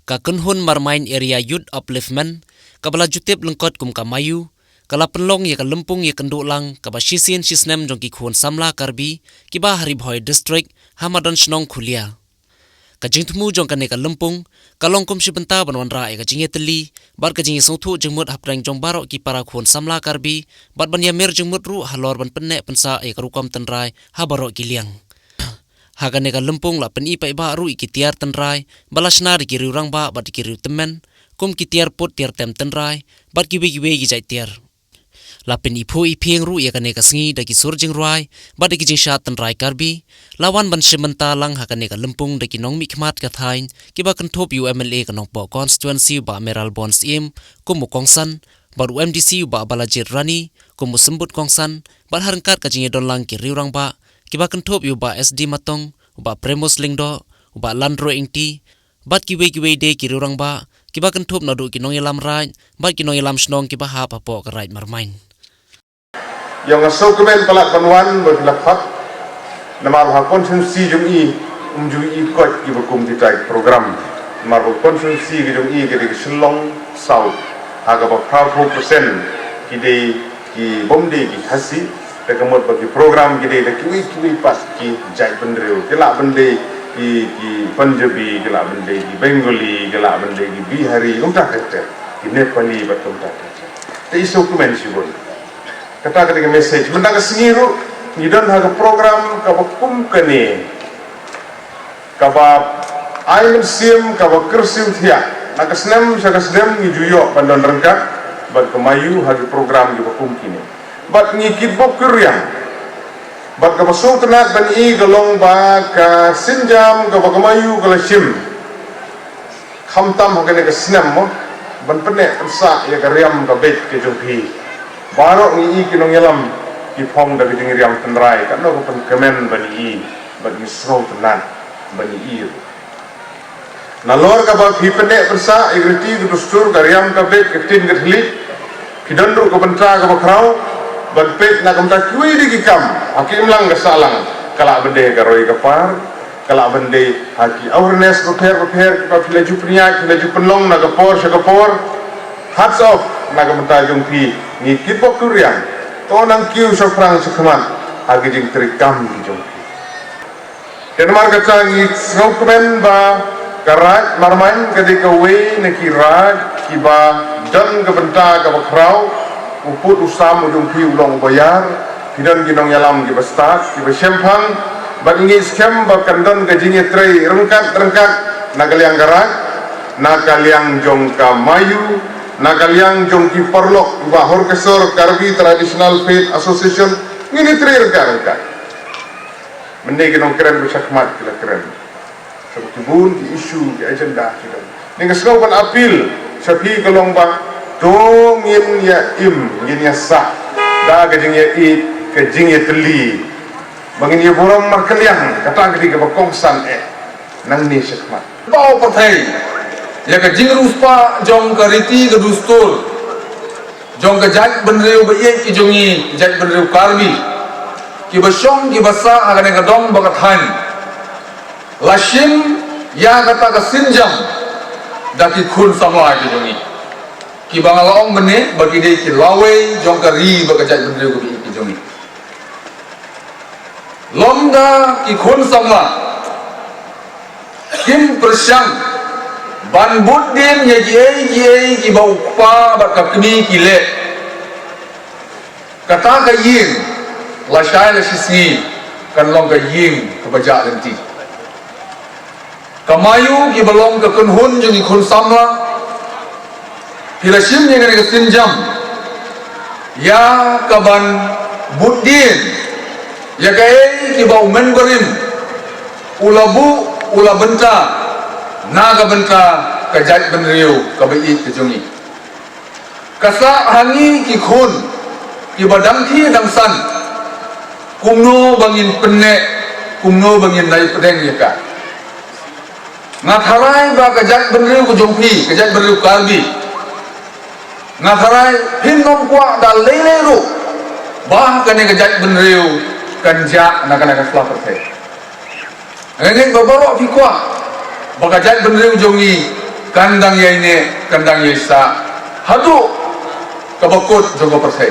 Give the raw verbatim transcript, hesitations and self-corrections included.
Ka Kynhun Marmain Area Youth Upliftment, kaba la ju tip lyngkot kum ka Mayu, ka la pynlong ïa ka lympung ïakynduh lang kaba shisien shisnem jong ki khun samla Karbi kiba ha Ri Bhoi District, ha madan shnong Khulia. Ka jingthmu jong kane ka lympung ka long kum shi bynta ban wanrah ïa ka jingïatylli bad ka jingïasngewthuh jingmut hapdeng jong baroh ki para khun samla Karbi bad ban ïamir jingmut ruh halor ban pynneh pynsah ïa ka rukom tynrai ha baroh ki liang. Ha kane ka lympung la pyni paidbah ruh ïa ki tiar tynrai ba la shna da ki riew rangbah bad da ki riew tymmen, kum ki tiar put tiar tem tynrai bad kiwei kiwei ki jait tiar. La pyni phuh i phieng ruh ïa kane ka sngi da ki sur jingrwai bad da ki jingshad tynrai Karbi. La wan ban shim bynta lang ha kane ka lympung da ki nongmihkhmat ka thaiñ kiba kynthup ïa u M L A ka Nongpoh constituency u Bah Mayralborn Syiem kum u kongsan, bad u M D C u Bah Balajied Rani kum u symbud kongsan, bad ha ryngkat ka jingïadon lang ki riew rangbah kiba kynthup ïa u Bah S D Matong, u Bah Premos Lyngdoh, u Bah Landro Ingti, bad kiwei kiwei de ki riew rangbah kiba kynthup naduh ki nongïalam raid bad ki nongïalam shnong kiba hap hapoh ka Raid Marmain. Ïa nga sngewkmen palat ban wan ba phi la phah. Namar ha constituency jong i um ju i koit kiba kum kita ki program. Namar ba constituency ka jong i ka dei ka Shillong South, ha kaba phra phew percent ki dei ki bym dei ki Khasi. Te ka mut ba ki program ki dei da kiwei kiwei pat ki jait bynriew, ki lah ban dei ki, ki Punjabi, ki lah ban dei ki Bengali, ki lah ban dei ki Bihari, kumta ter ter, ki Nepali bad kumta ter ter. Te i sngewkmen shibun. Kata ka dei ka message. Mynta ka sngi ruh ngi don ha ka program kaba kum kane, kaba ai mynsiem, kaba kyrsiew thiah. Na ka snem sha ka snem ngi ju ïoh ban don ryngkat bad ka Mayu ha ki program kiba kum kine. Bad ngi kitbok kyrïang. Bad kaba sngewtynnat ban i ka long ba ka sienjam kaba ka Mayu ka la shim, khamtam ha kane ka snem mo, ban pynneh pynsah ïa ka riam ka beit ka jong phi. Baroh ngi i ki nongïalam ki phong da ka jingriam tynrai, katno ka pynkmen ban i, bad ngi sngewtynnat ban i ruh. Nalor kaba phi pynneh pynsah ïa ka riti ka dustur, ka riam ka beit, ka ktien ka thylliej, phi don ruh ka bynta kaba khraw ban peit na ka bynta kiwei de ki kam ha ka imlang ka sahlang, ka lah ban dei ka roi ka par, ka lah ban dei ha ki awareness bapher bapher kiba phi la ju pynïaid, phi la ju pynlong na ka por sha ka por. Hats off na ka bynta jong phi, ngi kitbok kyrïang. To nang kiew shaphrang shakhmat ha ki jingtrei kam ki jong phi. Te namar kata ngi sngewkmen ba ka Raid Marmain ka dei kawei na ki raid kiba don ka bynta kaba khraw. U pud u sam u jong phi u long uba ïar. Phi don ki nongïalam kiba stad, kiba shemphang. Bad ngi skhem ba kan don ka jingïatrei ryngkat ryngkat na ka liang ka raid, na ka liang jong ka Mayu, na ka liang jong ki paralok, Bah Horkesor Karbi Traditional Faith Association. Ngin ïatrei ryngkat ryngkat. Mynne ki nongkren ba shakhmat ki la kren. Sa ki bun ki issue, ki agenda ki don. Ngi nga sngew ban appeal sha phi ka long ba to ngin ïa im, ngin ïa sah da ka jingïa ïeit, ka jingïatylli, ba ngin ïa burom markylliang. Kata ka dei kaba kongsan eh nangne shakhmat. Paw pyrthei ïa ka jingriewspah jong ka riti ka dustur jong ka jaitbynriew ba ïeit ki jong ngi, ka jaitbynriew Karbi, kiba shong kiba sah ha kane ka dong bad ka thaiñ. La shim ïa kata ka sienjam da ki khun samla ki jong ngi, kiba nga la ong mynne ba ki dei ki lawei jong ka ri bad ka jaitbynriew kaba ïeit ki jong ngi. Lymda ki khun samla kim pyrshang ban bud dien ïa kiei kiei kiba u kpa bad ka kmie ki leh, kata ka ïing lashai lashisngi kan long ka ïing kaba jah lynti. Ka Mayu kiba long ka kynhun jong ki khun samla, phi la shim ïa kane ka sienjam ïa kaban bud dien ïa kaei kiba u Mynbarim u la buh, u la bynta na ka bynta ka jaitbynriew kaba ïeit ka jong ngi. Ka sah ha ngi ki khun kiba dang khie dang san kumno ba ngin pynneh, kumno ba ngin nai pdeng ïa ka. Nga tharai ba ka jaitbynriew ka jong phi, ka jaitbynriew Karbi, nga tharai phin ym kwah da lei lei ruh ba kane ka jaitbynriew kan jah na kane ka sla pyrthei. Nga ngeit ba baroh phi kwah ba ka jaitbynriew jong ngi Kan dang ïai neh, kan dang ïai sah haduh ka bakut jong ka pyrthei.